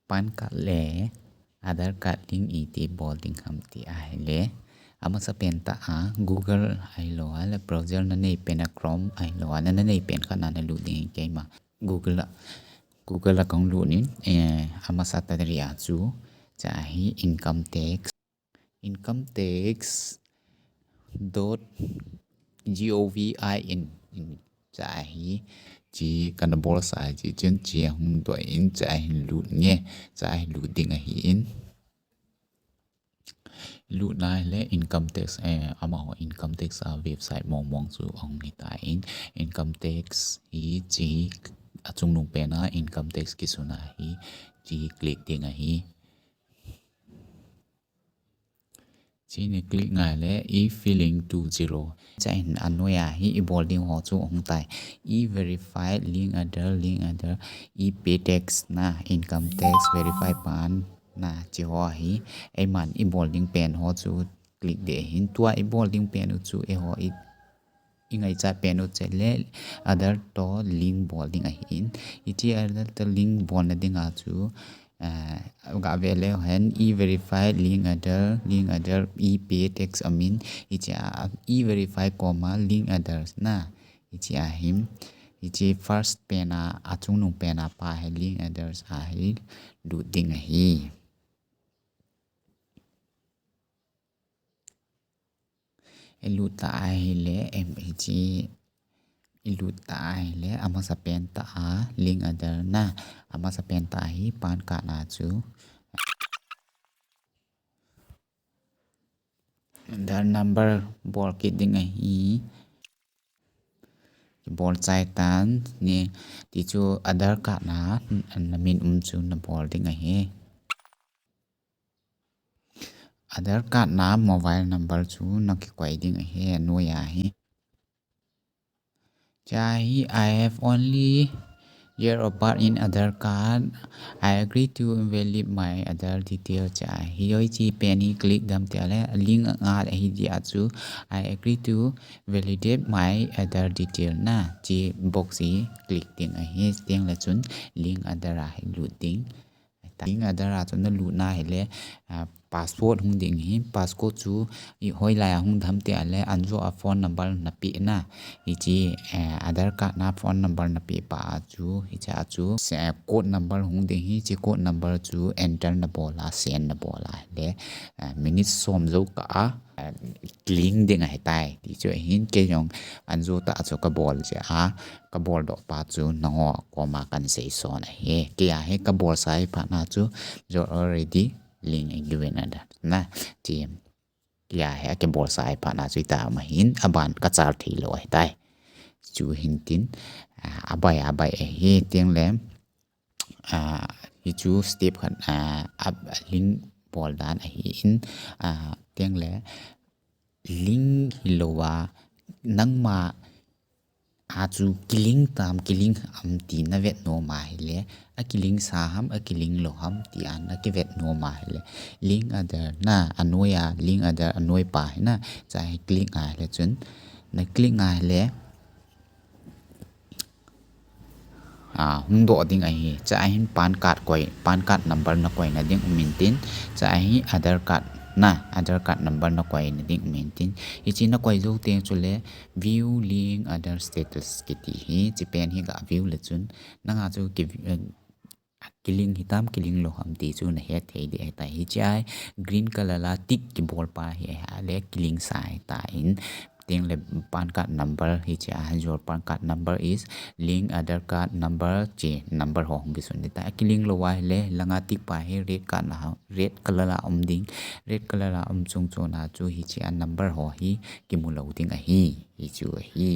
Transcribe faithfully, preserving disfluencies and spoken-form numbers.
PAN card le Aadhaar card link iti bol ding ham ti ahile, amasapen tah a Google ahilou a le browser nanei pen a Chrome ahilou a nanei pen khat na nalut ding ahi. Keima Google a, Google a kahung lut in, eh, amasa tah a chu, chua hi income tax, income tax dot G O V I N, chua hi, chi kana bolsa hi, chi chun chi hung doh in, chua hin lut nge, chua hi lut ding ahin. Lut na hile income tax, eh, amaho income tax a website mong mong chu ahung hitan, income tax hi chi achungnung pen a income tax kisuna hi, chi click ding ahi. Chi ni click ngai le e-filing two zero. Chua hin anoiya hi ibol ding ho chu ahung tai. E-verify, link Aadhaar, link Aadhaar, e-pay tax na, income tax, verify PAN na, chi ho hi. Eiman ibol ding pen ho chu click ding ahin, tua ibol ding pen u chu eiho i, ingaichat pen u chu le Aadhaar to link bol ding ahin. Hiche Aadhaar to link bolna dinga chu, ah, gave leu hen, e-verify, link Aadhaar, link Aadhaar, e-pay tax amin, hiche a, e-verify koma link Aadhaar na, hiche ahin, hiche first pen a, achungnung pen a pa hi link Aadhaar a hi lut ding ahi. Ilut ta ahile, em, hiche, ilut ta ahile, amasapen tah a link Aadhaar na, amasapen tah a hi PAN card na chu. Aadhaar number bol kit ding ahi. Bol chai tan ni, ti chu Aadhaar card na, namin um chu nabol ding ahi. Aadhaar card na mobile number chu nakikoi ding ahi, anoiya hi. Chua hi, "I have only year of birth in Aadhaar card. I agree to invalidate my Aadhaar detail," chua hi. Hiche pen hi click dam tile, link angat ahi jeh a chu, "I agree to validate my Aadhaar detail" na, hiche box hi click ding ahi, teng le chun link Aadhaar a hi lut ding. Link Aadhaar a chu nalut na hile, ah, password hung ding ahi, password chu i hoilai a hung dam tile, anjo a phone number napeh na. Hiche, eh, Aadhaar card na phone number napeh pa a chu, hiche a chu, se-, code number hung ding ahi, hiche code number chu enter nabol a, send nabol a hile, eh, minute som jou kah a, eh, link ding ahitai. Ti chu ahin, kei jong anjo tah a chu kabol jeh a, kabol doh pa chu nangho koma kahin seison ahi. Kei a hi kabolsa hi phat na chu, "You already link a given Aadhaar," na, ti. Kei a hi kabolsa hi phat na chu hitia um ahin, aban kachal thei lou ahitai. Chu hin tin, ah, abai abai ahi, teng le, ah, hichu step khat, ah, a link bol dan ahin, ah, teng le link hilou a, nangma a chu kilink tam, kilink ham ti navet nom ahile, akilink sa ham, akilink lou ham ti a nakivet nom ahile, link Aadhaar na, anoiya link Aadhaar anoi pa hi na, chua hi click ahile chun, na click ahile, ah, hung doh ding ahi. Chua hin PAN card koi, PAN card number nakoi na ding um intin, chua hi Aadhaar card na, Aadhaar card number nakoi na ding um intin. Hiche nakoi jou teng chule, View link Aadhaar status kiti hi, hiche pen hi ga view le chun, nanga chu ki, eh, kilink hitam, kilink lou ham ti chu nahet thei ding ahitai. Hiche a green color a tick kibol pa hi ahile kilink sa ahitan, teng le PAN card number hiche a, "Your PAN card number is link Aadhaar card number," hiche number ho hung kisun ding ahitai. Akilink lou ahile, langa tick pa hi red card na, red color a um ding, red color a um chung chon a chu hiche a number ho hi kimu lou ding ahi, hichu ahi.